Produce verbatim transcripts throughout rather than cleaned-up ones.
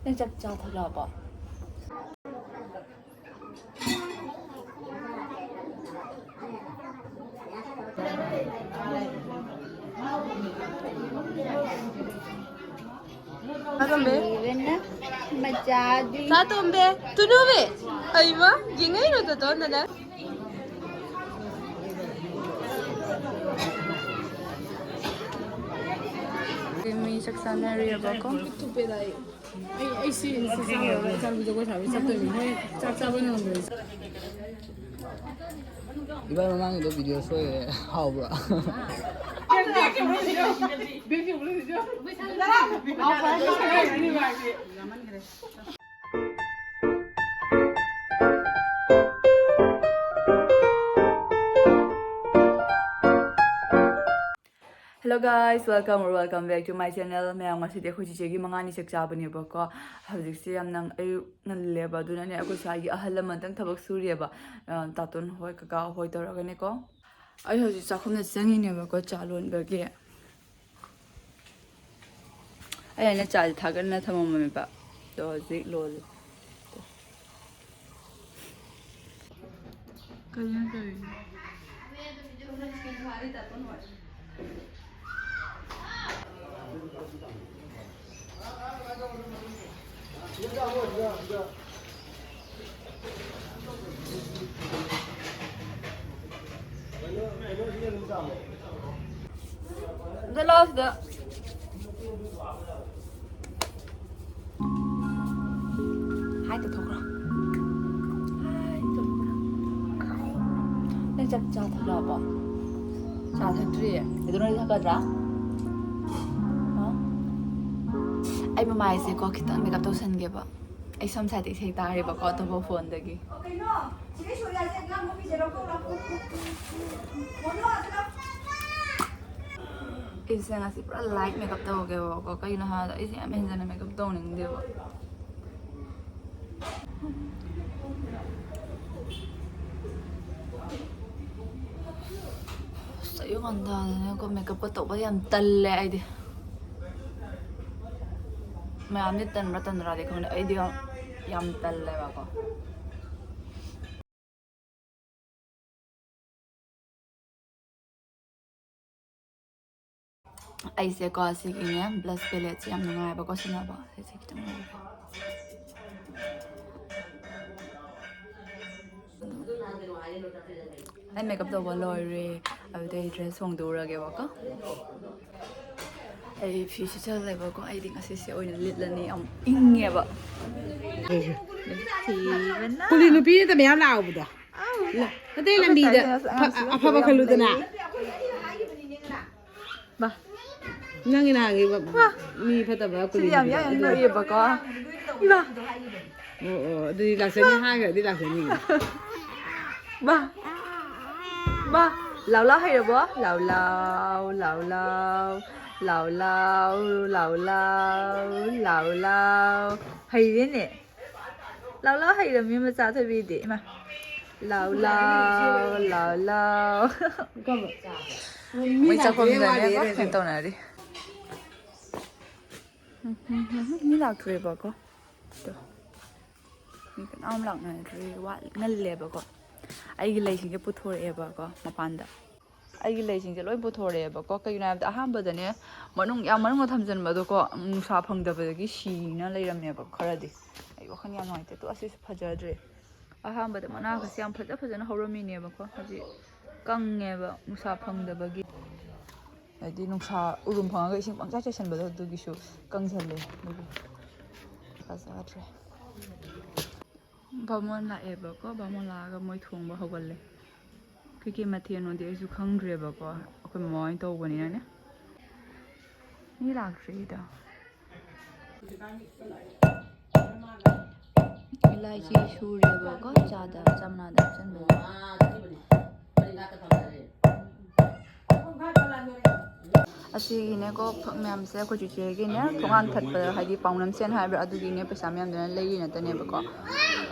ꯅꯪ ꯆꯥꯛ ꯆꯥ ꯊꯣꯛꯂꯛꯑꯕꯣ? ꯆꯥꯇꯣꯝꯕꯤ꯫ ꯃꯆꯥꯗꯤ꯫ ꯆꯥꯇꯣꯝꯕꯤ꯫ ꯇꯨꯅꯨꯕꯤ꯫ ꯑꯩꯃ, ꯌꯦꯡꯉꯛꯏꯔꯣ ꯇꯣꯇꯣꯟꯗꯅ? ꯃꯤ ꯆꯥꯛ ꯆꯥꯅꯔꯤꯑꯕꯀꯣ꯫ ꯑꯩ, ꯑꯩ ꯁꯤ, ꯁꯤ ꯆꯥꯔꯨꯔꯒ ꯏꯆꯥꯅꯨꯄꯤ ꯖꯒꯣꯏ ꯁꯥꯕꯩ ꯆꯠꯇꯣꯏꯅꯤ꯫ ꯃꯣꯏ ꯆꯥꯛ ꯆꯥꯕ ꯅꯪꯗ꯭ꯔꯦ꯫ ꯏꯕꯥꯏ ꯃꯃꯥꯡꯒꯤꯗꯣ ꯚꯤꯗꯤꯑꯣ ꯁꯣꯏꯔꯦ꯫ ꯍꯥꯎꯕ꯭ꯔꯣ? Hello guys, welcome or welcome back to my channel. ꯃꯌꯥꯝ, ꯉꯁꯤꯗꯤ ꯑꯩꯈꯣꯏ ꯆꯤꯆꯦꯒꯤ ꯃꯉꯥꯅꯤ ꯆꯥꯛ ꯆꯥꯕꯅꯦꯕꯀꯣ꯫ ꯍꯧꯖꯤꯛꯁꯦ ꯌꯥꯝꯅ ꯑꯌꯨꯛ ꯉꯜꯂꯦꯕ, ꯑꯗꯨꯅꯅꯦ ꯑꯩꯈꯣꯏ ꯁ꯭ꯋꯥꯏꯒꯤ ꯑꯍꯜ ꯂꯃꯟꯇꯪ ꯊꯕꯛ ꯁꯨꯔꯤꯑꯕ꯫ ꯑ, ꯇꯥꯇꯣꯟ ꯍꯣꯏ, ꯀꯀꯥ ꯍꯣꯏ ꯇꯧꯔꯒꯅꯦꯀꯣ꯫ ꯑꯩ ꯍꯧꯖꯤꯛ ꯆꯥꯛꯈꯨꯝꯗ ꯆꯪꯉꯤꯅꯦꯕꯀꯣ, ꯆꯥ ꯂꯣꯟꯕꯒꯤ꯫ ꯑꯩ ꯑꯩꯅ ꯆꯥꯁꯦ ꯊꯥꯒꯠꯅ ꯊꯝꯃꯝꯃꯦꯕ, ꯑꯗꯣ ꯍꯧꯖꯤꯛ ꯂꯣꯜꯂꯦ꯫ ꯀꯩꯅꯣ ꯇꯧꯔꯤꯁꯦ? ꯑꯝꯇ ꯂꯥꯛꯑꯣ ꯁꯤꯗ꯫ ꯍꯥꯏ ꯇꯧꯊꯣꯛꯈ꯭ꯔꯣ꯫ ꯍꯥꯏ ꯇꯧꯊꯣꯛꯈ꯭ꯔꯣ꯫ ꯅꯪ ꯆꯥꯛ ꯆꯥ ꯊꯛꯂꯛꯑꯕꯣ? ꯆꯥ ꯊꯛꯇ꯭ꯔꯤꯌꯦ꯫ ꯑꯗꯨ ꯅꯣꯏ ꯊꯛꯀꯗ꯭ꯔꯥ? ꯍꯥ? ꯑꯩ ꯃꯃꯥꯏꯁꯦꯀꯣ ꯈꯤꯇꯪ ꯃꯦꯀꯞ ꯇꯧꯁꯟꯒꯦꯕ꯫ ꯑꯩ ꯁꯣꯝ ꯁꯥꯏꯗꯇ ꯏꯁꯩ ꯇꯥꯔꯤꯕꯀꯣ ꯑꯇꯣꯞꯄ ꯐꯣꯟꯗꯒꯤ꯫ ꯑꯩꯁꯦ ꯉꯁꯤ ꯄꯨꯔꯥ ꯂꯥꯏꯠ ꯃꯦꯀꯞ ꯇꯧꯒꯦꯕꯀꯣ꯫ ꯀꯩꯒꯤꯅꯣ ꯍꯥꯏꯕꯗ ꯑꯩꯁꯦ ꯌꯥꯝ ꯍꯦꯟꯖꯟꯅ ꯃꯦꯀꯞ ꯇꯧꯅꯤꯡꯗꯦꯕ꯫ ꯑꯁ, ꯑꯌꯨꯛ ꯉꯟꯇꯥꯗꯅꯦꯀꯣ ꯃꯦꯀꯞꯀ ꯇꯧꯕ ꯌꯥꯝ ꯇꯜꯂꯦ ꯑꯩꯗꯤ꯫ ꯃꯌꯥꯝꯗꯤ ꯇꯟꯕ꯭ꯔꯥ ꯇꯟꯗ꯭ꯔꯥꯗꯤ ꯈꯪꯗꯦ, ꯑꯩꯗꯤ ꯌꯥꯝ, ꯌꯥꯝ ꯇꯜꯂꯦꯕꯀꯣ꯫ ꯑꯩꯁꯦꯀꯣ ꯁꯤꯒꯤꯅꯦ ꯕ꯭ꯂꯁ ꯄꯦꯂꯦꯠꯁꯦ ꯌꯥꯝ ꯅꯨꯡꯉꯥꯏꯕꯀꯣ ꯁꯤꯖꯤꯟꯅꯕ꯫ ꯁꯤꯁꯦ ꯈꯤꯇꯪ ꯂꯧꯒꯦ꯫ ꯑꯩ ꯃꯦꯀꯞ ꯇꯧꯕ ꯂꯣꯏꯔꯦ꯫ ꯑꯗꯨꯗꯩ ꯗ꯭ꯔꯦꯁ ꯍꯣꯡꯗꯣꯛꯎꯔꯒꯦꯕꯀꯣ꯫ ꯑꯩ ꯐꯤ ꯁꯦꯠꯆꯜꯂꯦꯕꯀꯣ꯫ ꯑꯩꯗꯤ ꯉꯁꯤꯁꯦ ꯑꯣꯏꯅ ꯂꯤꯠꯂꯅꯤ꯫ ꯌꯥꯝ ꯏꯪꯉꯦꯕ꯫ ꯊꯤꯕꯅ꯫ ꯀꯨꯂꯤ ꯅꯨꯄꯤ ꯑꯗ ꯃꯌꯥꯝ ꯂꯥꯛꯍꯧꯕꯗꯣ꯫ ꯑꯥꯎ꯫ ꯅꯠꯇꯦ, ꯑꯩꯈꯣꯏ ꯂꯝꯕꯤꯗ ꯁ꯭ꯋꯥꯏꯗ ꯉꯁꯤ ꯐ-, ꯑꯉꯥꯡꯁꯤꯡ ꯑꯐꯕ ꯌꯥꯝ ꯈꯜꯂꯨꯗꯅ꯫ ꯂꯩꯌꯦ꯫ ꯕꯥ꯫ ꯅꯪꯒꯤ ꯅꯍꯥꯟꯒꯤ ꯃ-, ꯃꯥ꯫ ꯃꯤ ꯐꯠꯇꯕ ꯁꯤꯗꯤ ꯌꯥꯝ ꯀꯨꯂꯤꯗꯨꯗ ꯌꯥꯡꯅ ꯑꯗꯨ ꯅꯣꯛꯑꯦꯕꯀꯣ꯫ ꯏꯃꯥ꯫ ꯑꯣ, ꯑꯣ, ꯑꯗꯨꯗꯤ ꯂꯥꯛꯆꯅꯤ ꯍꯥꯏꯈ꯭ꯔꯗꯤ ꯂꯥꯛꯆꯅꯤ꯫ ꯃꯥ꯫ ꯃꯥ꯫ ꯂꯥꯎ ꯂꯥꯎ ꯍꯩꯔꯕꯣ? ꯂꯥꯎ ꯂꯥꯎ, ꯂꯥꯎ ꯂꯥꯎ꯫ ꯂꯥꯎ ꯂꯥꯎ, ꯂꯥꯎ ꯂꯥꯎ, ꯂꯥꯎ ꯂꯥꯎ꯫ ꯍꯩꯔꯦꯅꯦ꯫ ꯂꯥꯎ ꯂꯥꯎ ꯍꯩꯔꯝꯃꯤ ꯃꯆꯥ ꯊꯣꯏꯕꯤꯗꯤ꯫ ꯏꯃꯥ꯫ ꯂꯥꯎ ꯂꯥꯎ, ꯂꯥꯎ ꯂꯥꯎ꯫ ꯃꯤ ꯃꯣꯏ ꯂꯥꯛꯇ꯭ꯔꯦ, ꯆꯥꯛꯈꯨꯝꯗꯅꯦꯀꯣ ꯋꯥꯠꯂꯦ꯫ ꯀꯩꯅꯣ ꯇꯧꯅꯔꯤ꯫ ꯎꯝ, ꯎꯝ, ꯎꯝ, ꯎꯝ, ꯃꯤ ꯂꯥꯛꯇ꯭ꯔꯦꯕꯀꯣ꯫ ꯑꯗꯣ ꯃꯤ ꯀꯅꯥꯝ ꯂꯥꯛꯅꯗ꯭ꯔꯤ, ꯋꯥꯠ-, ꯉꯜꯂꯦꯕꯀꯣ꯫ ꯑꯩꯒꯤ ꯂꯩꯁꯤꯡꯁꯦ ꯄꯨꯊꯣꯔꯛꯑꯦꯕꯀꯣ ꯃꯄꯥꯟꯗ꯫ ꯑꯩꯒꯤ ꯂꯩꯁꯤꯡꯁꯦ ꯂꯣꯏ ꯄꯨꯊꯣꯔꯛꯑꯦꯕꯀꯣ꯫ ꯀꯩꯒꯤꯅꯣ ꯍꯥꯏꯕꯗ ꯑꯍꯥꯟꯕꯗꯅꯦ ꯃꯅꯨꯡ, ꯌꯥꯝ ꯃꯅꯨꯡꯗ ꯊꯝꯖꯤꯟꯕꯗꯣꯀꯣ, ꯅꯨꯡꯁꯥ ꯐꯪꯗꯕꯗꯒꯤ ꯁꯤꯅ ꯂꯩꯔꯝꯃꯦꯕ ꯈꯔꯗꯤ꯫ ꯑꯩ ꯋꯥꯈꯜ ꯌꯥꯝ ꯅꯨꯡꯉꯥꯏꯇꯦ꯫ ꯑꯗꯣ ꯑꯁꯤꯁꯨ ꯐꯖꯗ꯭ꯔꯦ꯫ ꯑꯍꯥꯟꯕꯗ ꯃꯅꯥꯒꯁꯦ ꯌꯥꯝ ꯐꯖ ꯐꯖꯅ ꯍꯧꯔꯝꯃꯤꯅꯦꯕꯀꯣ꯫ ꯍꯧꯖꯤꯛ ꯀꯪꯉꯦꯕ ꯅꯨꯡꯁꯥ ꯐꯪꯗꯕꯒꯤ꯫ ꯍꯥꯏꯗꯤ ꯅꯨꯡꯁꯥ ꯎꯔꯨꯝ ꯐꯪꯉꯒ ꯏꯁꯤꯡ ꯄꯪꯆꯥꯏ ꯆꯥꯏꯁꯟꯕꯗꯣ ꯑꯗꯨꯒꯤꯁꯨ ꯀꯪꯁꯜꯂꯦ꯫ ꯑꯗꯨꯒꯤ ꯐꯖꯗ꯭ꯔꯦ꯫ ꯕꯥꯃꯣꯟ ꯂꯥꯛꯑꯦꯕꯀꯣ꯫ ꯕꯥꯃꯣꯟ ꯂꯥꯛꯑꯒ ꯃꯣꯏ ꯊꯣꯡꯕ ꯍꯧꯒꯠꯂꯦ꯫ ꯀꯩꯀꯩ ꯃꯊꯦꯜꯅꯣꯗꯤ ꯑꯩꯁꯨ ꯈꯪꯗ꯭ꯔꯦꯕꯀꯣ꯫ ꯑꯩꯈꯣꯏ ꯃꯃꯥ ꯍꯣꯏꯅ ꯇꯧꯕꯅꯤꯅꯅꯦ꯫ ꯃꯤ ꯂꯥꯛꯇ꯭ꯔꯤꯗ꯫ ꯏꯂꯥꯏꯆꯤ ꯁꯨꯔꯦꯕꯀꯣ, ꯆꯥꯗ, ꯆꯥ ꯃꯅꯥꯗ ꯍꯥꯞꯆꯤꯟꯕ꯫ ꯑꯁꯤꯒꯤꯅꯦꯀꯣ, ꯐꯛ ꯃꯌꯥꯝꯁꯦ ꯑꯩꯈꯣꯏ ꯆꯤꯆꯦꯒꯤꯅꯦ, ꯊꯣꯡꯒꯥꯟ ꯊꯠꯄꯗ, ꯍꯥꯏꯗꯤ ꯄꯥꯎꯅꯝ ꯁꯦꯟ ꯍꯥꯏꯕ꯭ꯔꯥ, ꯑꯗꯨꯒꯤꯅꯦ ꯄꯩꯁꯥ ꯃꯌꯥꯝꯗꯨꯅ ꯂꯩꯔꯤ ꯉꯥꯛꯇꯅꯦꯕꯀꯣ꯫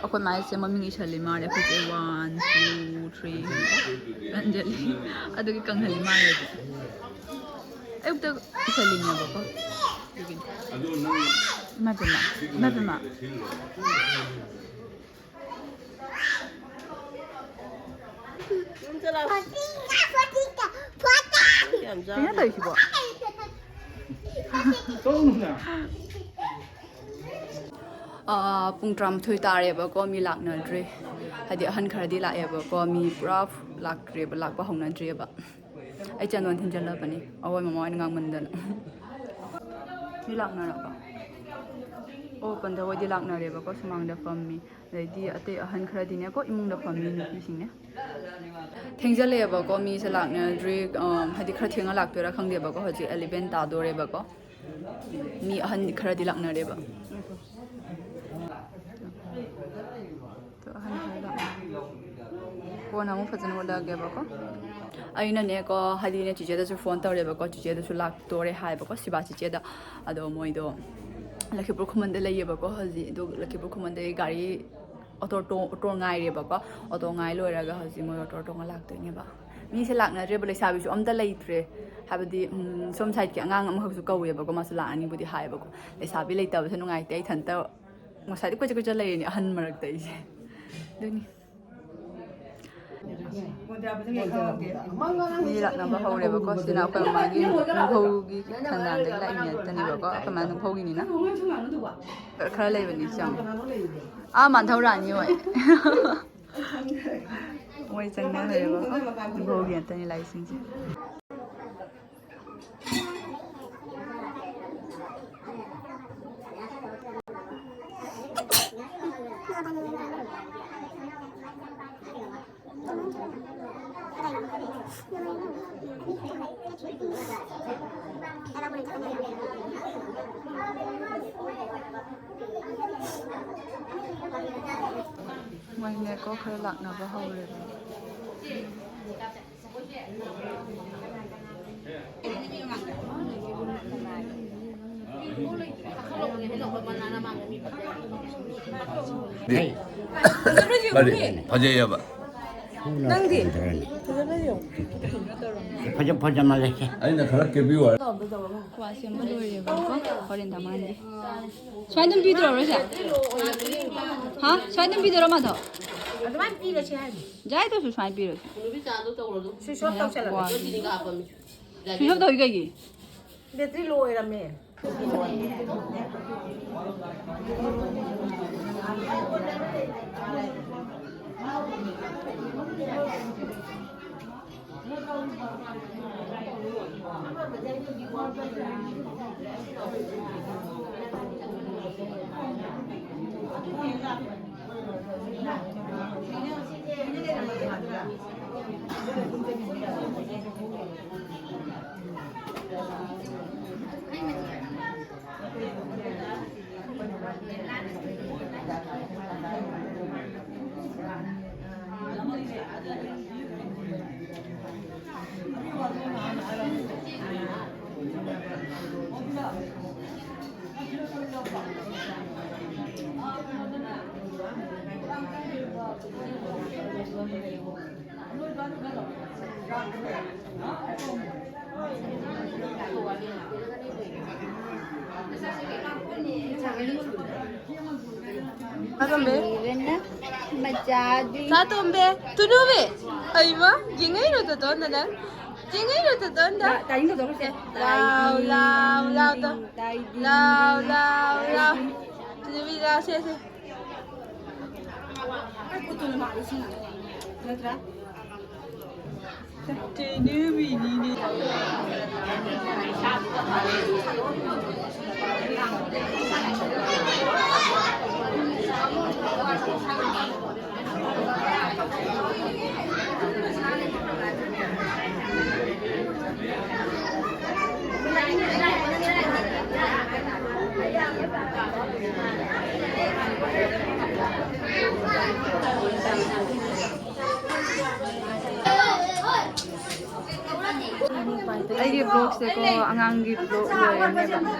ꯑꯩꯈꯣꯏ ꯃꯥꯏꯁꯦ ꯃꯃꯤꯡ ꯏꯁꯜꯂꯤ ꯃꯥꯜꯂꯦ꯫ ꯑꯩꯈꯣꯏꯁꯦ one, two, three ꯍꯥꯏꯅ ꯀꯟꯖꯜꯂꯤ꯫ ꯑꯗꯨꯒꯤ ꯀꯪꯍꯜꯂꯤ ꯃꯥꯜꯂꯦ ꯍꯧꯖꯤꯛ꯫ ꯑꯌꯨꯛꯇ ꯏꯁꯜꯂꯤꯅꯦꯕꯀꯣ꯫ ꯏꯃꯥ ꯄꯦꯝꯃ, ꯏꯃꯥ ꯄꯦꯝꯃ꯫ ꯀꯩꯅꯣ ꯇꯧꯔꯤꯁꯤꯕꯣ? ꯑꯥ, ꯄꯨꯡ ꯇꯔꯥꯃꯥꯊꯣꯏ ꯇꯥꯔꯦꯕꯀꯣ, ꯃꯤ ꯂꯥꯛꯅꯗ꯭ꯔꯤ꯫ ꯍꯥꯏꯗꯤ ꯑꯍꯟ ꯈꯔꯗꯤ ꯂꯥꯛꯑꯦꯕꯀꯣ, ꯃꯤ ꯄꯨꯔꯥ ꯂꯥꯛꯇ꯭ꯔꯤꯕ, ꯂꯥꯛꯄ ꯍꯧꯅꯗ꯭ꯔꯤꯕ꯫ ꯑꯩ ꯆꯟꯗꯣꯟ ꯊꯤꯟꯖꯜꯂꯕꯅꯤ, ꯑꯋꯣꯏ ꯃꯃꯥ ꯍꯣꯏꯅ ꯉꯥꯡꯃꯟꯗꯅ꯫ ꯃꯤ ꯂꯥꯛꯅꯔꯕꯣ? ꯑꯣ, ꯄꯟꯊ ꯍꯣꯏꯗꯤ ꯂꯥꯛꯅꯔꯦꯕꯀꯣ, ꯁꯨꯃꯥꯡꯗ ꯐꯝꯃꯤ꯫ ꯑꯗꯩꯗꯤ ꯑꯇꯩ ꯑꯍꯟ ꯈꯔꯗꯤꯅꯦꯀꯣ, ꯏꯃꯨꯡꯗ ꯐꯝꯃꯤ ꯅꯨꯄꯤꯁꯤꯡꯅꯦ꯫ ꯊꯦꯡꯖꯜꯂꯛꯑꯦꯕꯀꯣ, ꯃꯤꯁꯦ ꯂꯥꯛꯅꯗ꯭ꯔꯤ꯫ ꯑꯝ, ꯍꯥꯏꯗꯤ ꯈꯔ ꯊꯦꯡꯅ ꯂꯥꯛꯇꯣꯏꯔꯥ ꯈꯪꯗꯦꯕꯀꯣ, ꯍꯧꯖꯤꯛ ꯑꯦꯂꯦꯚꯦꯟ ꯇꯥꯗꯣꯔꯦꯕꯀꯣ꯫ ꯃꯤ ꯑꯍꯟ ꯈꯔꯗꯤ ꯂꯥꯛꯅꯔꯦꯕ꯫ ꯑꯗꯣ ꯑꯍꯟ ꯈꯔ ꯂꯥꯛꯅꯔꯦ꯫ ꯀꯣꯟꯅ ꯑꯃꯨꯛ ꯐꯖꯅ ꯎꯠꯂꯛꯑꯒꯦꯕꯀꯣ꯫ ꯑꯩꯅꯅꯦꯀꯣ, ꯍꯥꯏꯗꯤꯅꯦ, ꯆꯤꯆꯦꯗꯁꯨ ꯐꯣꯟ ꯇꯧꯔꯦꯕꯀꯣ, ꯆꯤꯆꯦꯗꯁꯨ ꯂꯥꯛꯇꯣꯔꯦ ꯍꯥꯏꯕꯀꯣ, ꯁꯤꯕꯥ ꯆꯤꯆꯦꯗ꯫ ꯑꯗꯣ ꯃꯣꯏꯗꯣ ꯂꯛꯈꯤꯄꯨꯔ ꯈꯨꯃꯟꯗ ꯂꯩꯌꯦꯕꯀꯣ ꯍꯧꯖꯤꯛ꯫ ꯑꯗꯨ ꯂꯛꯈꯤꯄꯨꯔ ꯈꯨꯃꯟꯗꯒꯤ ꯒꯥꯔꯤ ꯑꯣꯇꯣ ꯇꯣ-, ꯑꯣꯇꯣ ꯉꯥꯏꯔꯦꯕꯀꯣ꯫ ꯑꯣꯇꯣ ꯉꯥꯏ ꯂꯣꯏꯔꯒ ꯍꯧꯖꯤꯛ ꯃꯣꯏ ꯑꯣꯇꯣ ꯇꯣꯡꯉ ꯂꯥꯛꯇꯣꯏꯅꯦꯕ꯫ ꯃꯤꯁꯦ ꯂꯥꯛꯅꯗ꯭ꯔꯦꯕ, ꯂꯩꯁꯥꯕꯤꯁꯨ ꯑꯝꯇ ꯂꯩꯇ꯭ꯔꯦ꯫ ꯍꯥꯏꯕꯗꯤ, ꯎꯝ, ꯁꯣꯝ ꯁꯥꯏꯠꯀꯤ ꯑꯉꯥꯡ ꯑꯃꯈꯛꯁꯨ ꯀꯧꯋꯦꯕꯀꯣ, ꯃꯥꯁꯨ ꯂꯥꯛꯑꯅꯤꯕꯨꯗꯤ ꯍꯥꯏꯌꯦꯕꯀꯣ꯫ ꯂꯩꯁꯥꯕꯤ ꯂꯩꯇꯕꯁꯦ ꯅꯨꯡꯉꯥꯏꯇꯦ꯫ ꯑꯩ ꯏꯊꯟꯇ ꯉꯁꯥꯏꯗꯤ ꯀꯣꯏꯆꯠ ꯀꯣꯏꯆꯠ ꯂꯩꯔꯤꯅꯦ ꯑꯍꯟ ꯃꯔꯛꯇ ꯑꯩꯁꯦ꯫ ꯑꯗꯨꯅꯤ꯫ ꯃꯤ ꯂꯥꯛꯅꯕ ꯍꯧꯔꯦꯕꯀꯣ꯫ ꯁꯤꯅ ꯑꯩꯈꯣꯏ ꯃꯃꯥꯒꯤ ꯅꯨꯡꯐꯧꯒꯤ ꯈꯟꯗꯥꯡꯗꯒꯤ ꯂꯥꯛꯏ ꯉꯥꯛꯇꯅꯦꯕꯀꯣ꯫ ꯑꯩꯈꯣꯏ ꯃꯥ ꯅꯨꯡꯐꯧꯒꯤꯅꯤꯅ꯫ ꯈꯔ ꯂꯩꯕꯅꯤ ꯆꯪꯉꯣ꯫ ꯑꯥ, ꯃꯥꯟꯊꯧꯔꯥꯅꯤ ꯍꯣꯏ꯫ ꯃꯣꯏ ꯆꯪꯅꯈ꯭ꯔꯦꯕꯀꯣ꯫ ꯅꯨꯡꯐꯧꯒꯤ ꯉꯥꯛꯇꯅꯤ ꯂꯥꯛꯏꯁꯤꯡꯁꯦ꯫ ꯃꯣꯏꯅꯦꯀꯣ, ꯈꯔ ꯂꯥꯛꯅꯕ ꯍꯧꯔꯦꯕ꯫ ꯐꯖꯩꯌꯦꯕ꯫ ꯅꯪꯗꯤ? ꯐꯖꯅ ꯌꯦꯡꯉꯨ꯫ ꯐꯖ ꯐꯖꯅ ꯂꯩꯁꯦ꯫ ꯑꯩꯅ ꯈꯔ ꯀꯦꯕꯤꯌꯨ ꯍꯥꯏ꯫ ꯀ꯭ꯋꯥ ꯁꯦꯝꯕ ꯂꯣꯏꯔꯦꯕꯀꯣ꯫ ꯍꯣꯔꯦꯟ ꯇꯝꯃꯛꯑꯅꯤ꯫ ꯁꯨꯃꯥꯏꯅ ꯑꯗꯨꯝ ꯄꯤꯗꯣꯏꯔꯣ, ꯔꯣꯁꯦ? ꯍꯥ? ꯁꯨꯃꯥꯏꯅ ꯑꯗꯨꯝ ꯄꯤꯗꯣꯏꯔꯣ, ꯃꯥꯗꯣ? ꯑꯗꯨꯃꯥꯏꯅ ꯄꯤꯔꯁꯤ ꯍꯥꯏꯅꯤ꯫ ꯌꯥꯏꯗꯁꯨ ꯁꯨꯃꯥꯏꯅ ꯄꯤꯔꯁꯤ꯫ ꯅꯨꯃꯤ ꯆꯥꯗꯣ ꯇꯧꯔꯣ ꯑꯗꯨꯝ꯫ ꯁ꯭ꯋꯤꯆ ꯑꯣꯐ ꯇꯧꯁꯜꯂꯒꯦ꯫ ꯀ꯭ꯋꯥ꯫ ꯁ꯭ꯋꯤꯆ ꯑꯣꯐ ꯇꯧꯏ ꯀꯩꯒꯤ? ꯕꯦꯇ꯭ꯔꯤ ꯂꯣ ꯑꯣꯏꯔꯝꯃꯦ꯫ ꯆꯥꯇꯣꯝꯕꯤ꯫ ꯃꯆꯥꯗꯤ꯫ ꯆꯥꯇꯣꯝꯕꯤ꯫ ꯇꯨꯅꯨꯕꯤ꯫ ꯑꯩꯃ, ꯌꯦꯡꯉꯛꯏꯔꯣ ꯇꯣꯇꯣꯟꯗ ꯅꯪ? ꯌꯦꯡꯉꯛꯏꯔꯣ ꯇꯣꯇꯣꯟꯗ? ꯂꯥ-, ꯇꯥꯅꯤꯡꯗꯕꯗꯣ ꯈꯔ ꯁꯦ꯫ ꯂꯥꯎ, ꯂꯥꯎ, ꯂꯥꯎ ꯇꯧ꯫ ꯂꯥꯎ, ꯂꯥꯎ, ꯂꯥꯎ꯫ ꯇꯨꯅꯨꯕꯤ ꯂꯥꯎ ꯁꯦ, ꯁꯦ꯫ ꯅꯠꯇ꯭ꯔꯥ? ꯑꯩꯒꯤ vlogꯁꯦꯀꯣ, ꯑꯉꯥꯡꯒꯤ vlog ꯑꯣꯏꯔꯅꯦꯕ꯫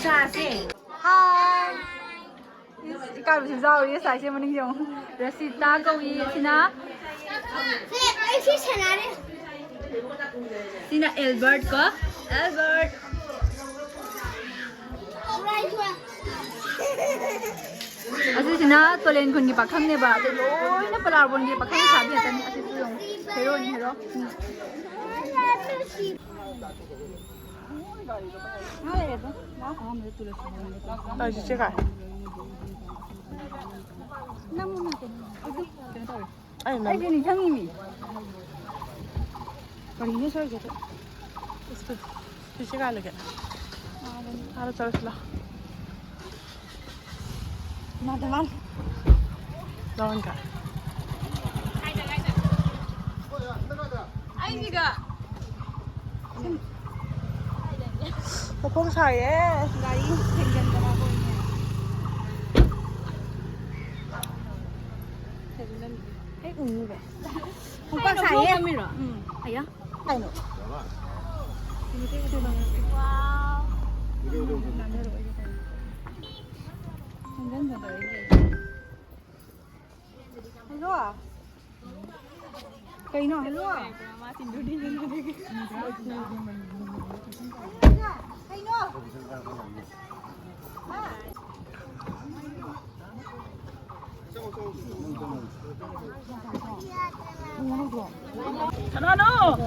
ꯆꯥꯁꯦ꯫ Hi꯫ ꯏꯀꯥꯏꯕꯁꯨ ꯌꯥꯎꯔꯤ ꯉꯁꯥꯏꯁꯦ ꯃꯅꯤꯡ ꯌꯦꯡꯉꯨ꯫ ꯔꯁꯤꯇꯥ ꯀꯧꯏ ꯑꯁꯤꯅ꯫ ꯁꯤ, ꯑꯩ ꯁꯤ ꯁꯥꯟꯅꯔꯦ꯫ ꯁꯤꯅ ꯑꯦꯜꯕꯔꯠ ꯀꯣ꯫ ꯑꯦꯜꯕꯔꯠ꯫ ꯑꯁꯤꯁꯤꯅ ꯇꯣꯂꯦꯟ ꯈꯨꯟꯒꯤ ꯄꯥꯈꯪꯅꯦꯕ꯫ ꯑꯇꯩ ꯂꯣꯏꯅ ꯄꯂꯥꯔꯕꯣꯟꯒꯤ ꯄꯥꯈꯪ ꯁꯥꯕꯤ ꯉꯥꯛꯇꯅꯤ꯫ ꯑꯁꯤꯁꯨ ꯌꯦꯡꯉꯨ꯫ ꯍꯦꯔꯣꯅꯤ, ꯍꯦꯔꯣ꯫ ꯎꯝ꯫ ꯇꯥꯏꯁꯤ ꯆꯦꯈꯥꯏ꯫ ꯑꯩ ꯅꯪ ꯑꯩꯁꯦ ꯅꯤꯡꯁꯤꯡꯉꯤꯅꯤ꯫ ꯀꯔꯤꯅꯣ ꯁꯣꯏꯔꯤꯁꯦ? ꯏꯁ, ꯁꯤ ꯆꯦꯈꯥꯏ ꯂꯩꯒꯦ꯫ ꯑꯥꯗ ꯆꯠꯂꯁꯤ ꯂꯥꯎ꯫ ꯃꯥꯗ ꯃꯥꯜꯂꯦ꯫ ꯂꯥꯎꯍꯟꯈ꯭ꯔꯦ꯫ ꯑꯩꯁꯤꯒ ꯃꯈꯣꯡ ꯁꯥꯏꯌꯦ꯫ ꯒꯥꯔꯤ ꯊꯦꯡꯖꯤꯟꯗꯅ ꯑꯩꯈꯣꯏꯅꯦ꯫ ꯍꯦꯛ ꯎꯅꯤꯡꯉꯦ꯫ ꯃꯈꯣꯡ ꯁꯥꯏꯌꯦ꯫ ꯎꯝ꯫ ꯑꯌꯥ꯫ ꯀꯩꯅꯣ? ꯋꯥꯎ꯫ ꯍꯦꯜꯂꯣ꯫ ꯀꯩꯅꯣ? ꯍꯦꯜꯂꯣ꯫ ꯀꯩꯅꯣ? ꯀꯅꯥꯅꯣ?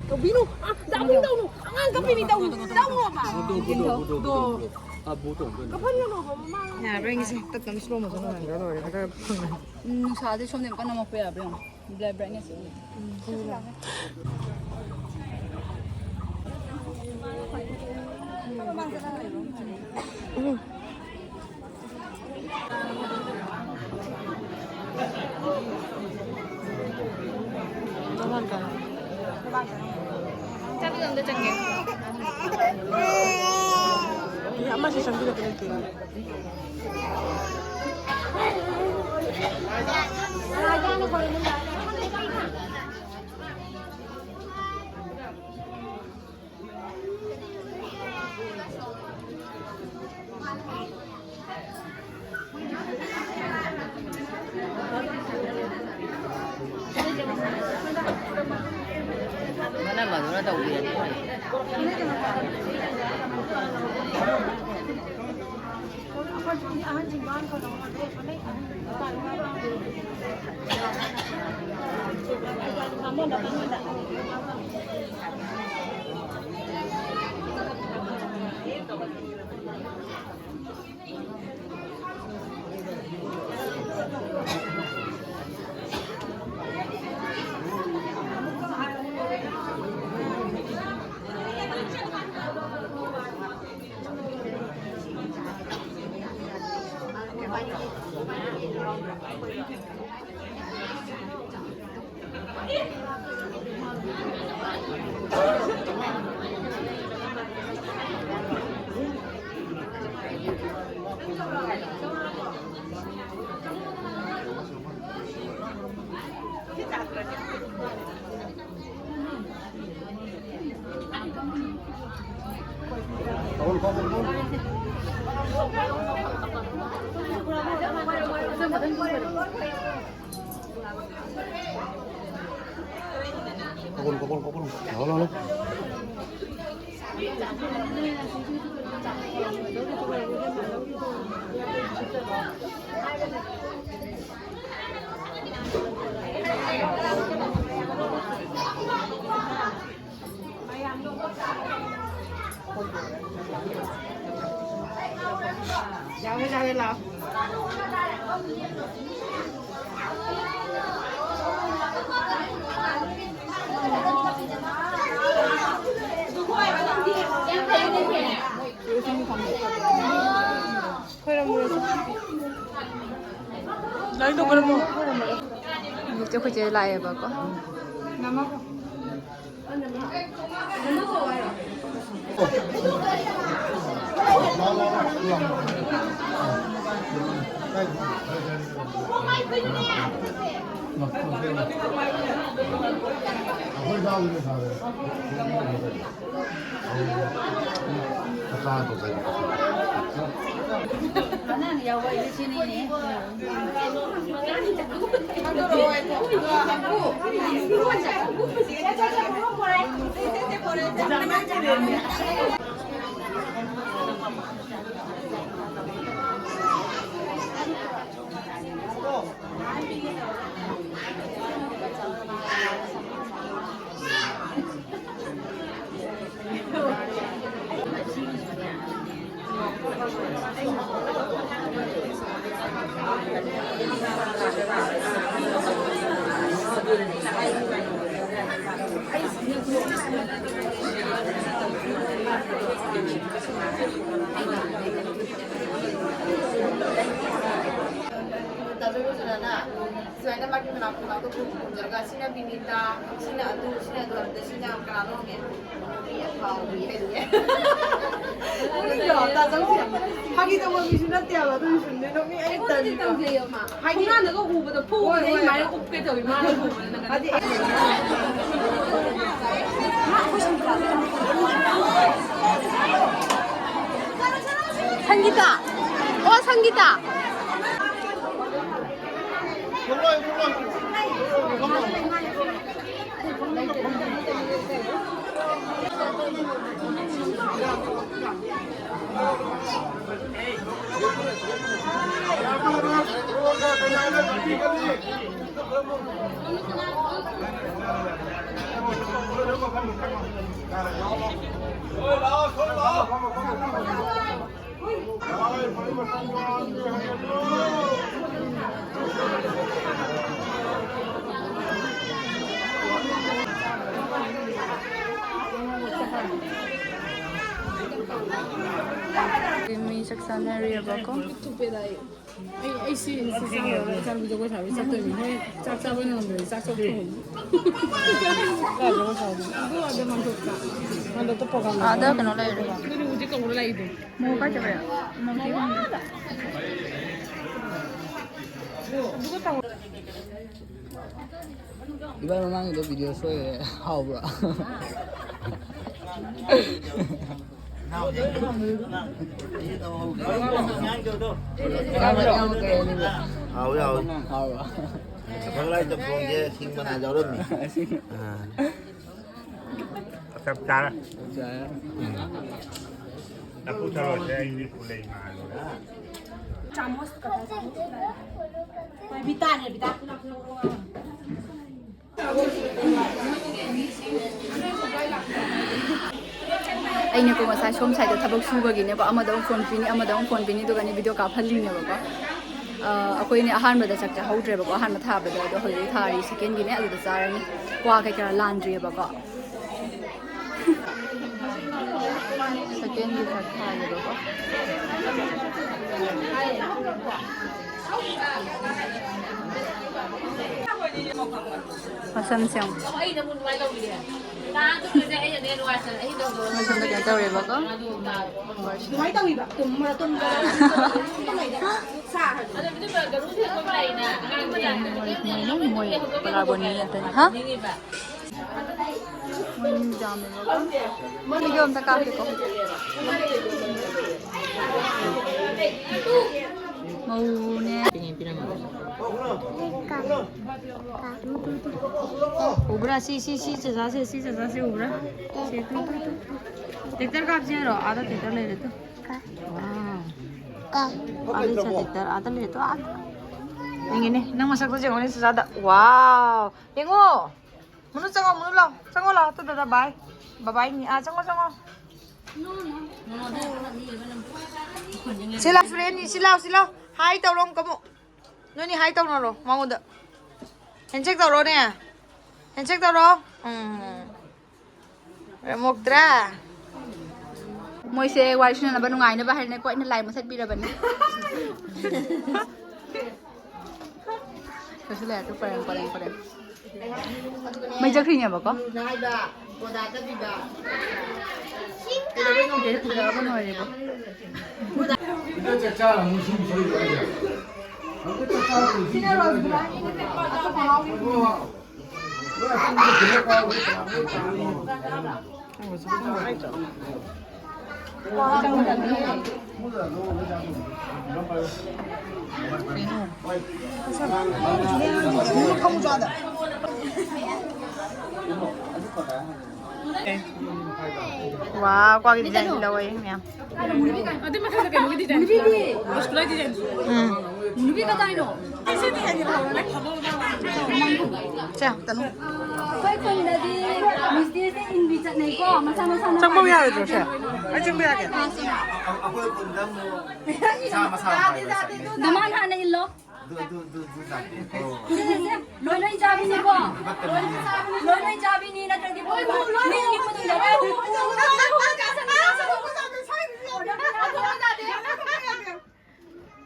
ꯇꯧꯕꯤꯅꯨ꯫ ꯑ, ꯇꯧꯅꯨ, ꯇꯧꯅꯨ꯫ ꯑꯉꯥꯡ ꯀꯞꯄꯤꯃꯤ, ꯇꯧꯅꯨ꯫ ꯇꯧꯅꯣꯕ꯫ ꯀꯞꯍꯟꯒꯅꯣꯕ ꯃꯃꯥ꯫ ꯌꯥꯔꯣꯏ, ꯉꯁꯤ ꯇꯞ ꯇꯞꯅ slow motion ꯑꯣꯏꯍꯟꯈ꯭ꯔ ꯂꯣꯏꯔꯦ꯫ ꯈꯔ ꯐꯪꯉꯅꯤ꯫ ꯎꯝ, ꯅꯨꯡꯁꯥꯁꯦ ꯁꯣꯝꯗ ꯌꯥꯝ ꯀꯟꯅ ꯃꯝꯃꯛꯄ ꯌꯥꯕ꯭ꯔꯥ ꯌꯦꯡꯉꯣ꯫ Black brightness ꯎꯏ꯫ ꯆꯥꯕꯤꯗꯣ ꯑꯝꯇ ꯆꯪꯒꯦ꯫ ꯑꯃꯁꯨ ꯆꯪꯕꯤꯔꯛꯀꯦ ꯂꯩꯇꯦ꯫ ꯃꯅꯝ ꯑꯗꯨꯅ ꯇꯧꯕꯤꯔꯗꯤ ꯐꯅꯤ꯫ ꯀꯣꯛꯀꯅꯨ, ꯀꯣꯛꯀꯅꯨ, ꯀꯣꯛꯀꯅꯨ꯫ ꯂꯥꯛꯑꯣ, ꯂꯥꯛꯑꯣ, ꯂꯥꯛꯑꯣ꯫ ꯌꯥꯎꯋꯦ, ꯌꯥꯎꯋꯦ, ꯂꯥꯛꯑꯣ꯫ ꯈꯣꯏꯔꯝꯃꯨꯔꯁꯤ꯫ ꯂꯥꯏꯗꯣ ꯈꯣꯏꯔꯝꯃꯣ꯫ ꯍꯧꯖꯤꯛꯇꯤ ꯑꯩꯈꯣꯏ ꯆꯦ ꯂꯥꯛꯑꯦꯕꯀꯣ꯫ ꯁꯨꯃꯥꯏꯅ ꯃꯥꯒꯤ ꯃꯅꯥꯛ ꯃꯅꯥꯛꯇ ꯈꯨꯝ ꯈꯨꯝꯖꯔꯒ ꯁꯤꯅ ꯕꯤꯅꯤꯇꯥ, ꯁꯤꯅ ꯑꯗꯨ, ꯁꯤꯅ ꯑꯗꯨ ꯍꯥꯏꯕꯗ ꯁꯤꯅ ꯀꯅꯥꯅꯣ ꯍꯪꯉꯦ? ꯅꯣꯛꯅꯤꯡꯗ꯭ꯔꯣ? ꯇꯥꯖꯧꯁꯦ꯫ ꯐꯥꯒꯤ ꯇꯧꯕ ꯃꯤꯁꯨ ꯅꯠꯇꯦꯕ, ꯑꯗꯨ ꯁꯨꯝꯗꯤ ꯅꯣꯛꯅꯤꯡ ꯑꯩ ꯑꯩꯉꯣꯟꯗꯗꯤ ꯇꯜꯂꯤꯕ꯫ ꯇꯧꯖꯩꯌꯦ, ꯃꯥ꯫ ꯍꯥꯏꯗꯤ ꯊꯣꯡꯒꯥꯟꯗꯒ ꯎꯕꯗ ꯐꯨꯕꯅꯦ, ꯍꯣꯏ, ꯑꯩ ꯍꯣꯏ꯫ ꯃꯥꯏꯅ ꯎꯞꯀꯦ ꯇꯧꯋꯤ, ꯃꯥꯅ ꯎꯕꯗ꯫ ꯍꯥꯏꯗꯤ ꯁꯪꯒꯤꯇꯥ! ꯑꯣ, ꯁꯪꯒꯤꯇꯥ! ꯃꯤ ꯆꯥꯛ ꯆꯥꯅꯔꯤꯑꯕꯀꯣ꯫ ꯑꯩ, ꯑꯩ ꯁꯤ, ꯁꯤ ꯆꯥꯔꯨꯔꯒ ꯏꯆꯥꯅꯨꯄꯤ ꯖꯒꯣꯏ ꯁꯥꯕꯤ ꯆꯠꯇꯣꯏꯅꯤ꯫ ꯃꯣꯏ ꯆꯥꯛ ꯆꯥꯕ ꯅꯪꯗ꯭ꯔꯗꯤ ꯆꯥꯛ ꯆꯥꯕ ꯊꯣꯡꯉꯝꯃꯣ꯫ ꯑꯗꯨ ꯑꯗꯨꯝ ꯍꯟꯗꯣꯛꯇ꯫ ꯍꯟꯗꯣꯛꯇ program ꯑꯥꯗ ꯂꯩꯕ꯫ ꯀꯩꯅꯣ ꯂꯩꯔꯦ꯫ ꯑꯗꯨꯗꯤ ꯍꯧꯖꯤꯛ ꯀꯧꯔ ꯂꯥꯛꯏꯗꯣ꯫ ꯃꯣ ꯀꯥꯏ ꯆꯠꯈ꯭ꯔꯦ? ꯃꯣ ꯊꯤ ꯈꯪꯗꯦ꯫ ꯏꯕꯥꯏ ꯃꯃꯥꯡꯒꯤꯗꯣ ꯚꯤꯗꯤꯑꯣ ꯁꯣꯏꯔꯦ꯫ ꯍꯥꯎꯕ꯭ꯔꯣ? ꯏꯌꯥꯝꯕ, ꯏꯌꯥꯝꯕ ꯀꯩ ꯍꯥꯏꯅꯤꯡꯕ? ꯍꯥꯎꯋꯤ, ꯍꯥꯎꯋꯤ꯫ ꯍꯥꯎꯕ꯭ꯔꯣ? ꯁꯒꯣꯜꯍꯋꯥꯏ ꯆꯝꯊꯣꯡꯁꯦ ꯁꯤꯡ ꯃꯅꯥ ꯌꯥꯎꯔꯝꯃꯤ꯫ ꯑꯥ꯫ ꯆꯞ ꯆꯥꯔꯦ꯫ ꯆꯞ ꯆꯥꯔꯦ꯫ ꯂꯐꯨ ꯊꯔꯣꯁꯦ ꯑꯩꯗꯤ ꯄꯨꯂꯩ ꯃꯥꯜꯂꯨꯔꯦ꯫ ꯑꯩꯅꯀꯣ ꯉꯁꯥꯏ ꯁꯣꯝ ꯁꯥꯏꯗ ꯊꯕꯛ ꯁꯨꯕꯒꯤꯅꯦꯀꯣ, ꯑꯃꯗ ꯑꯃꯨꯛ ꯐꯣꯟ ꯄꯤꯅꯤ, ꯑꯃꯗ ꯑꯃꯨꯛ ꯐꯣꯟ ꯄꯤꯅꯤ, ꯑꯗꯨꯒꯅꯤ ꯚꯤꯗꯤꯑꯣ ꯀꯥꯞꯍꯜꯂꯤꯅꯦꯕꯀꯣ꯫ ꯑ, ꯑꯩꯈꯣꯏꯅꯦ ꯑꯍꯥꯟꯕꯗ ꯆꯥꯛ ꯆꯥꯍꯧꯗ꯭ꯔꯦꯕꯀꯣ, ꯑꯍꯥꯟꯕ ꯊꯥꯕꯗꯣ, ꯑꯗꯣ ꯍꯧꯖꯤꯛ ꯊꯥꯔꯤ ꯁꯦꯀꯦꯟꯒꯤꯅꯦ, ꯑꯗꯨꯗ ꯆꯥꯔꯅꯤ꯫ ꯀ꯭ꯋꯥ ꯀꯩꯀꯥ ꯂꯥꯟꯗ꯭ꯔꯤꯑꯕꯀꯣ꯫ ꯁꯦꯀꯦꯟꯒꯤ ꯆꯥꯛ ꯊꯥꯒꯦꯕꯀꯣ꯫ ꯃꯁꯝꯁꯦ ꯌꯦꯡꯉꯨ꯫ ꯃꯁꯝꯗ ꯀꯩꯅꯣ ꯇꯧꯔꯦꯕꯀꯣ꯫ ꯃꯣꯏ ꯄꯦꯂꯥꯒꯣꯅꯤ ꯉꯥꯛꯇꯅꯤ꯫ ꯍꯥ? ꯃꯣꯏ ꯃꯤ ꯌꯥꯝꯃꯦꯕꯀꯣ꯫ ꯚꯤꯗꯤꯑꯣ ꯑꯝꯇ ꯀꯥꯞꯀꯦꯀꯣ꯫ ꯃꯧꯅꯦ꯫ ꯎꯕ꯭ꯔꯥ? ꯁꯤ, ꯁꯤ, ꯁꯤ ꯆꯆꯥꯁꯦ, ꯁꯤ ꯆꯆꯥꯁꯦ ꯎꯕ꯭ꯔꯥ? ꯁꯤ, ꯇꯨ, ꯇꯨ, ꯇꯨ꯫ ꯇ꯭ꯔꯦꯛꯇꯔ ꯀꯥꯞꯁꯦ ꯍꯥꯏꯔꯣ? ꯑꯥꯗ ꯇ꯭ꯔꯦꯛꯇꯔ ꯂꯩꯔꯦ ꯇꯨ꯫ ꯋꯥꯎ꯫ ꯑꯥꯗ ꯆꯠ ꯇ꯭ꯔꯦꯛꯇꯔ ꯑꯥꯗ ꯂꯩꯔꯦ ꯇꯨ, ꯑꯥꯗ꯫ ꯌꯦꯡꯒꯦꯅꯦ, ꯅꯪ ꯃꯁꯛꯇꯣ ꯌꯦꯡꯉꯣꯅꯦ ꯆꯆꯥꯗ꯫ ꯋꯥꯎ꯫ ꯌꯦꯡꯉꯣ꯫ ꯃꯨꯅꯨ ꯆꯪꯉꯣ, ꯃꯨꯅꯨ ꯂꯥꯎ꯫ ꯆꯪꯉꯣ ꯂꯥꯎ, ꯇꯨ ꯗꯥꯗꯥ ꯕꯥꯏ꯫ ꯕꯕꯥꯏꯅꯤ꯫ ꯑꯥ, ꯆꯪꯉꯣ, ꯆꯪꯉꯣ꯫ ꯁꯤ ꯂꯥꯎ, ꯐ꯭ꯔꯦꯟꯅꯤ꯫ ꯁꯤ ꯂꯥꯎ, ꯁꯤ ꯂꯥꯎ꯫ ꯍꯥꯏ ꯇꯧꯔꯣ ꯑꯃꯨꯛ, ꯑꯃꯨꯛ꯫ ꯅꯣꯏꯅꯤ ꯍꯥꯏ ꯇꯧꯅꯔꯣ ꯃꯉꯣꯟꯗ꯫ ꯍꯦꯟꯁꯦꯛ ꯇꯧꯔꯣꯅꯦ꯫ ꯍꯦꯟꯁꯦꯛ ꯇꯧꯔꯣ꯫ ꯎꯝ꯫ ꯃꯣꯛꯇ꯭ꯔꯥ? ꯃꯣꯏꯁꯦ ꯋꯥꯔꯤ ꯁꯥꯟꯅꯅꯕ ꯅꯨꯡꯉꯥꯏꯅꯕ ꯍꯥꯏꯅꯀꯣ ꯑꯩꯅ ꯂꯥꯏ ꯃꯁꯛ ꯄꯤꯔꯕꯅꯤ꯫ ꯀꯩꯁꯨ ꯂꯩꯔꯛꯇ꯭ꯔꯦ, ꯄꯔꯦꯡ, ꯄꯔꯦꯡ, ꯄꯔꯦꯡ꯫ ꯃꯩ ꯆꯠꯈ꯭ꯔꯤꯅꯦꯕꯀꯣ꯫ ꯐꯖꯕ ꯂꯣꯏꯔꯦꯕꯣ꯫ ꯁꯤꯅ ꯔꯁꯒꯨꯂꯥꯒꯤ ꯅꯠꯇꯦ, ꯑꯇꯣꯞꯄ ꯍꯥꯎꯒꯤ꯫ ꯋꯥ, ꯀ꯭ꯋꯥꯒꯤ design ꯂꯧꯋꯦ ꯃꯌꯥꯝ꯫ ꯑꯗꯨ ꯃꯊꯛꯇ ꯀꯩꯅꯣꯒꯤ design꯫ ꯅꯨꯄꯤꯒꯤ꯫ ꯔꯁꯒꯨꯂꯥ design꯫ ꯎꯝ꯫ ꯅꯨꯄꯤ ꯀꯗꯥꯏꯅꯣ? ꯁꯦ, ꯇꯅꯨ꯫ ꯑꯩꯈꯣꯏ ꯈꯨꯟꯗꯗꯤ ꯃꯤꯁꯇꯤꯁꯦ ꯏꯟꯕꯤ ꯆꯠꯅꯩꯀꯣ, ꯃꯁꯥ ꯃꯁꯥꯅ ꯆꯪꯕ ꯌꯥꯔꯣꯏꯗ꯭ꯔꯣ ꯁꯦ? ꯑꯩ ꯆꯪꯕ ꯌꯥꯒꯦ? ꯑꯩꯈꯣꯏ ꯈꯨꯟꯗ ꯑꯃꯨꯛ ꯃꯁꯥ ꯃꯁꯥ ꯄꯥꯏꯕ ꯆꯠꯅꯩ꯫ ꯗꯃꯥꯟ ꯍꯥꯟꯅ ꯏꯜꯂꯣ꯫ ꯑꯗꯨ, ꯑꯗꯨ, ꯑꯗꯨ, ꯑꯗꯨ ꯌꯥꯗꯦ꯫ ꯁꯦ, ꯁꯦ, ꯁꯦ꯫ ꯂꯣꯏ ꯂꯣꯏ ꯆꯥꯕꯤꯅꯤꯀꯣ꯫ ꯂꯣꯏ ꯂꯣꯏ ꯆꯥꯕꯤꯅꯤ, ꯅꯠꯇ꯭ꯔꯗꯤ ꯃꯤ ꯑꯅꯤ ꯈꯨꯗꯤꯡꯗ꯫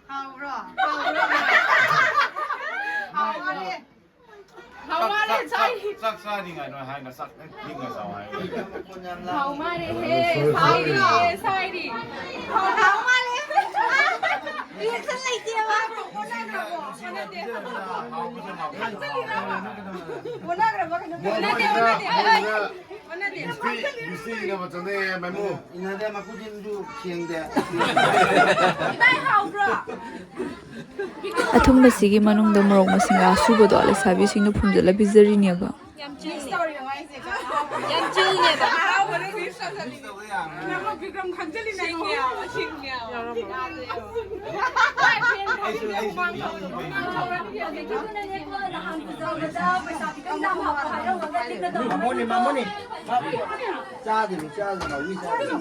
ꯍꯥꯎꯕ꯭ꯔꯣ? ꯍꯥꯎꯕ꯭ꯔꯣ? ꯍꯥꯎꯕ꯭ꯔꯣ? ꯍꯥꯎ ꯃꯥꯜꯂꯦ, ꯆꯥꯛ, ꯆꯥꯛ, ꯆꯥꯛ ꯆꯥꯔꯤꯉꯩꯗ ꯍꯥꯏꯅ ꯆꯥꯛ ꯍꯦꯛ ꯊꯦꯡꯅ ꯆꯥꯎ ꯍꯥꯏ꯫ ꯍꯥꯎ ꯃꯥꯜꯂꯦꯍꯦ, ꯁꯥꯏꯔꯤ, ꯁꯥꯏꯔꯤ꯫ ꯍꯥꯎ, ꯍꯥꯎ ꯃꯥꯜꯂꯦ꯫ Reaction ꯂꯩꯇꯦꯕ꯫ ꯅꯨꯡꯁꯤꯅ ꯄꯤꯖꯕꯗ ꯍꯥꯎꯕꯁꯦ ꯍꯥꯎꯕ꯫ ꯑꯣꯟꯅꯈ꯭ꯔꯕ ꯀꯩꯅꯣ? ꯃꯣꯏ ꯑꯣꯟꯅꯗꯦ, ꯃꯣꯏꯗ, ꯑꯣꯟꯅꯗꯦ꯫ ꯃꯣꯏꯗ ꯑꯣꯟꯅꯗꯦ꯫ ꯕꯤꯁꯇꯤ, ꯕꯤꯁꯇꯤ ꯏꯟꯅꯕ ꯆꯠꯅꯩ, ꯃꯥꯏꯃꯨ꯫ ꯏꯟꯅꯗꯦ, ꯃꯈꯨꯠꯁꯤꯡꯁꯨ ꯁꯦꯡꯗꯦ꯫ ꯏꯇꯥꯏ ꯍꯥꯎꯕ꯭ꯔꯣ? ꯑꯊꯨꯝꯕꯁꯤꯒꯤ ꯃꯅꯨꯡꯗ ꯃꯣꯔꯣꯛ ꯃꯁꯤꯡꯒ ꯑꯁꯨꯕꯗꯣ ꯂꯩꯁꯥꯕꯤꯁꯤꯡꯅ ꯐꯨꯝꯖꯤꯜꯂ ꯄꯤꯖꯔꯤꯅꯦꯕ꯫ ꯌꯥꯝ ꯆꯤꯜꯂꯦꯕ꯫ ꯌꯥꯝ ꯆꯤꯜꯂꯦꯕ꯫ ꯍꯔꯥꯎꯕꯅ wish ꯇꯧꯁꯜꯂꯤꯅꯦ꯫ ꯅꯪ ꯕꯤꯀ꯭ꯔꯝ ꯈꯪꯖꯜꯂꯤꯅꯦ꯫ ꯑꯁꯤꯡꯉꯦ, ꯑꯁꯤꯡꯉꯦ꯫ ꯌꯥꯗꯦ꯫ ꯑꯩꯁꯨ, ꯑꯩꯁꯨ ꯃꯤ ꯍꯧꯖꯤꯛꯀꯤꯗꯨꯅꯅꯦꯀꯣ, ꯅꯍꯥꯟ ꯐꯖꯕꯗ ꯄꯩꯁꯥ ꯈꯤꯇꯪ ꯌꯥꯝ ꯍꯥꯞꯄꯣ ꯍꯥꯏꯔꯝꯃꯒ ꯂꯤꯛꯅ ꯇꯧꯕꯅꯤꯀꯣ꯫ ꯃꯃꯣꯅꯤ, ꯃꯃꯣꯅꯤ꯫ ꯆꯥꯗꯣꯏꯅꯤ, ꯆꯥꯗꯣꯏꯅꯤ, ꯃꯥ ꯍꯨꯏ ꯆꯥꯗꯣꯏꯅꯤ꯫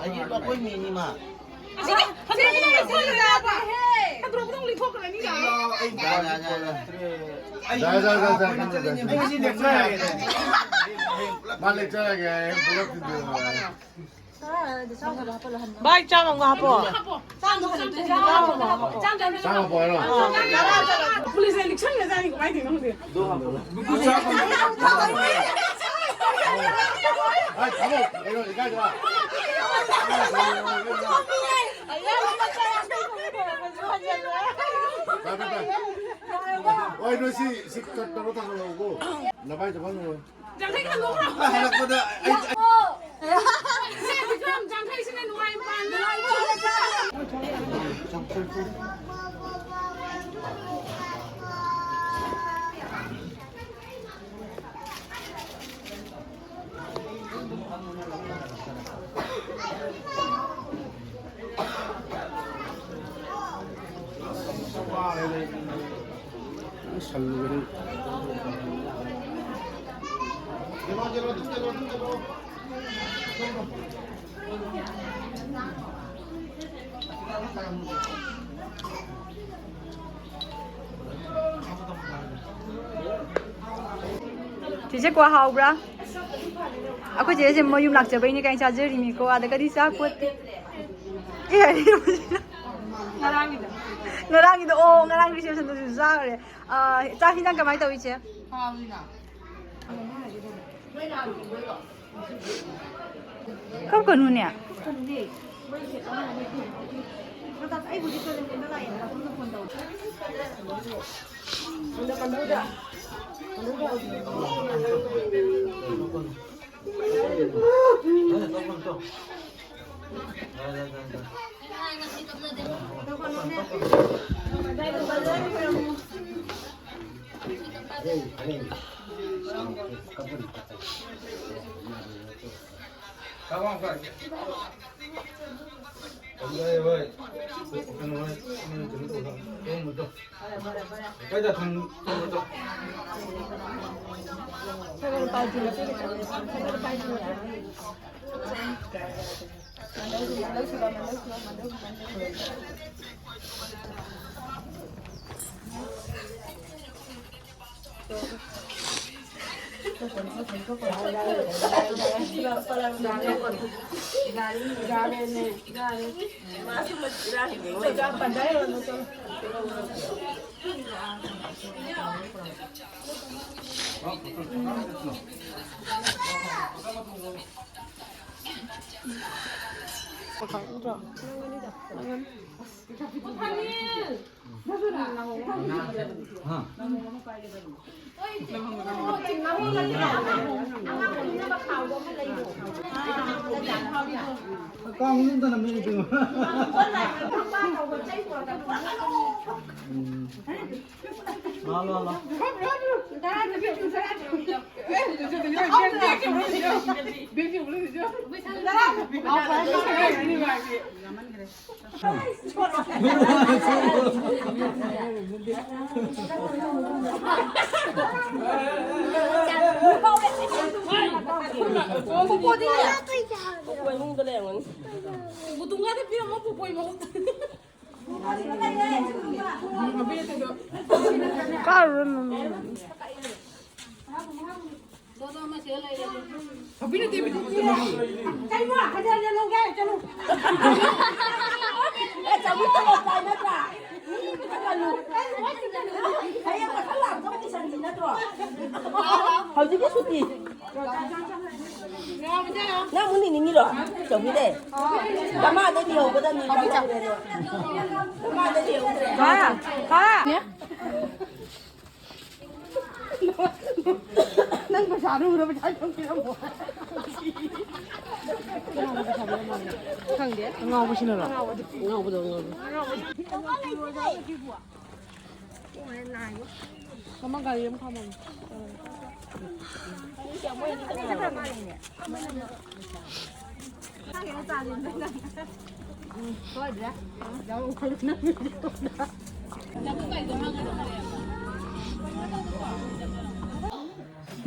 ꯑꯩꯒꯤ ꯑꯩꯈꯣꯏ ꯃꯤꯅꯤ ꯃꯥ꯫ ꯌꯥ, ꯌꯥ, ꯌꯥ, ꯌꯥ꯫ ꯃꯥ ꯂꯦꯛꯆꯔꯒꯦ ꯍꯥꯏꯌꯦ, ꯄꯨꯂꯞ ꯊꯤꯟꯗꯣꯛꯑꯣ ꯍꯥꯏꯌꯦ꯫ ꯚꯥꯏ, ꯆꯥꯝꯃ ꯑꯃꯒ ꯍꯥꯞꯄꯣ꯫ ꯆꯥꯝꯃ ꯑꯃꯒ ꯍꯥꯞꯄꯣ꯫ ꯆꯥꯝꯃ ꯍꯥꯞꯄꯣ ꯍꯥꯏꯔꯣ? ꯄꯨꯂꯤꯁꯅ ꯂꯤꯛꯁꯟꯒ꯭ꯔꯖꯥꯠꯅꯤ, ꯀꯃꯥꯏꯅ ꯇꯧꯔꯤꯅꯣ ꯈꯪꯗꯦ꯫ ꯍꯥꯏ, ꯊꯝꯃꯣ꯫ ꯀꯩꯅꯣ, ꯏꯀꯥꯏꯗ꯭ꯔꯥ? ꯄꯥꯏ, ꯄꯥꯏ, ꯄꯥꯏ꯫ ꯍꯣꯏ, ꯅꯣꯏ ꯁꯤ, ꯁꯤ ꯀꯠ ꯇꯧꯔ ꯊꯝꯃꯣ꯫ ꯅꯚꯥꯏ ꯆꯠꯐꯝ ꯂꯣꯏꯔꯦ꯫ ꯌꯥꯡꯈꯩ ꯈꯛ ꯂꯧꯕ꯭ꯔꯣ? ꯑ, ꯍꯜꯂꯛꯄꯗ ꯑꯩ, ꯑꯩ ꯁꯦ, ꯕꯤꯀ꯭ꯔꯝ, ꯌꯥꯡꯈꯩꯁꯤꯅ ꯅꯨꯡꯉꯥꯏ ꯄꯥꯟꯕ꯫ ꯆꯤꯆꯦ, ꯀ꯭ꯋꯥ ꯍꯥꯎꯕ꯭ꯔꯥ? ꯑꯩꯈꯣꯏ ꯆꯦꯁꯦ ꯃꯌꯨꯝ ꯂꯥꯛꯆꯕꯩꯅꯦ ꯀꯥꯏꯅ ꯆꯥꯖꯔꯤꯅꯤꯀꯣ, ꯑꯗꯒꯗꯤ ꯆꯥꯄꯣꯠꯇꯦ꯫ ꯑꯦ, ꯑꯔꯤꯕꯁꯤꯅ꯫ ꯉꯔꯥꯡꯒꯤꯗꯣ꯫ ꯉꯔꯥꯡꯒꯤꯗꯣ, ꯑꯣ, ꯉꯔꯥꯡ receptionꯗꯁꯨ ꯆꯥꯈ꯭ꯔꯦ꯫ ꯑꯥ, ꯆꯥꯛ ꯍꯤꯟꯖꯥꯡ ꯀꯃꯥꯏꯅ ꯇꯧꯏ, ꯆꯦ? ꯍꯥꯎꯏꯅ꯫ ꯀꯞꯀꯅꯨꯅꯦ꯫ ꯃꯇꯨꯡꯗ ꯂꯩꯔꯝꯒꯅꯤ꯫ ꯕꯨꯇꯨꯡꯒꯥꯗ ꯄꯤꯔꯝꯃꯣ ꯄꯨꯄꯣꯏ ꯃꯍꯨꯠ꯫ ꯀꯥꯔꯨꯔꯅꯨ꯫ ꯀꯩꯅꯣ? ꯍꯟꯖꯟ ꯍꯟꯖꯟ ꯂꯧꯒꯦ ꯍꯥꯏꯔꯣ? ꯆꯠꯂꯨ꯫ ꯑꯦ, ꯆꯥꯕꯤ ꯇꯣꯂꯣꯞ ꯆꯥꯏ ꯅꯠꯇ꯭ꯔꯥ? ꯍꯌꯦꯡ ꯃꯊꯪ ꯂꯥꯛꯄꯗ ꯑꯃꯨꯛ ꯏꯁꯟꯁꯤ ꯅꯠꯇ꯭ꯔꯣ? ꯍꯧꯖꯤꯛꯀꯤ ꯁꯨꯇꯤ꯫ ꯅꯪ ꯑꯃꯨꯛ ꯅꯤꯅꯤꯡꯉꯤꯔꯣ? ꯆꯧꯕꯤꯗꯦ꯫ ꯃꯃꯥꯗ ꯅꯤꯍꯧꯒꯗꯕꯅꯤ꯫ ꯃꯃꯥꯗ ꯅꯤꯍꯧꯗ꯭ꯔꯦ꯫ ꯅꯪ ꯄꯩꯁꯥꯗꯨ ꯎꯔ ꯄꯩꯁꯥ ꯈꯤꯇꯪ ꯄꯤꯔꯝꯃꯣ꯫ ꯈꯪꯗꯦ꯫ ꯑꯉꯥꯎꯕꯁꯤꯅꯔꯣ? ꯑꯉꯥꯎꯕꯗꯣ, ꯑꯉꯥꯎꯕꯗꯣ꯫ ꯃꯃꯥ ꯒꯥꯔꯤ ꯑꯃ ꯈꯥꯝꯃꯝꯃꯦ꯫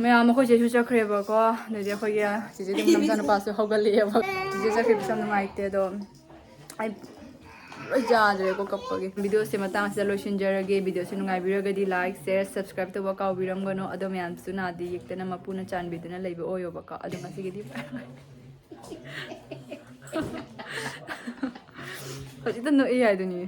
ꯃꯌꯥꯝ ꯑꯩꯈꯣꯏ ꯆꯦꯁꯨ ꯆꯠꯈ꯭ꯔꯦꯕꯀꯣ꯫ ꯑꯗꯩꯗꯤ ꯑꯩꯈꯣꯏꯒꯤ ꯆꯦꯆꯦ ꯗꯤꯝꯄꯜ ꯃꯆꯥꯅꯨꯄꯥꯁꯨ ꯍꯧꯒꯠꯂꯛꯑꯦꯕ꯫ ꯆꯦꯆꯦ ꯆꯠꯈ꯭ꯔꯦ, ꯌꯥꯝ ꯅꯨꯡꯉꯥꯏꯇꯦ꯫ ꯑꯗꯣ ꯑꯩ ꯂꯣꯏ ꯌꯥꯗ꯭ꯔꯦꯀꯣ ꯀꯞꯄꯒꯤ꯫ ꯚꯤꯗꯤꯑꯣꯁꯦ ꯃꯇꯥꯡꯁꯤꯗ ꯂꯣꯏꯁꯤꯟꯖꯔꯒꯦ꯫ ꯚꯤꯗꯤꯑꯣꯁꯦ ꯅꯨꯡꯉꯥꯏꯕꯤꯔꯒꯗꯤ like, share, subscribe ꯇꯧꯕ ꯀꯥꯎꯕꯤꯔꯝꯒꯅꯨ꯫ ꯑꯗꯣ ꯃꯌꯥꯝꯁꯨ ꯅꯥꯗ ꯌꯦꯛꯇꯅ ꯃꯄꯨꯅ ꯆꯥꯟꯕꯤꯗꯨꯅ ꯂꯩꯕ ꯑꯣꯏꯌꯣꯕꯀꯣ꯫ ꯑꯗꯣ ꯉꯁꯤꯒꯤꯗꯤ bye bye꯫ ꯍꯧꯖꯤꯛꯇ ꯅꯣꯛꯏ ꯍꯥꯏꯗꯨꯅꯤ꯫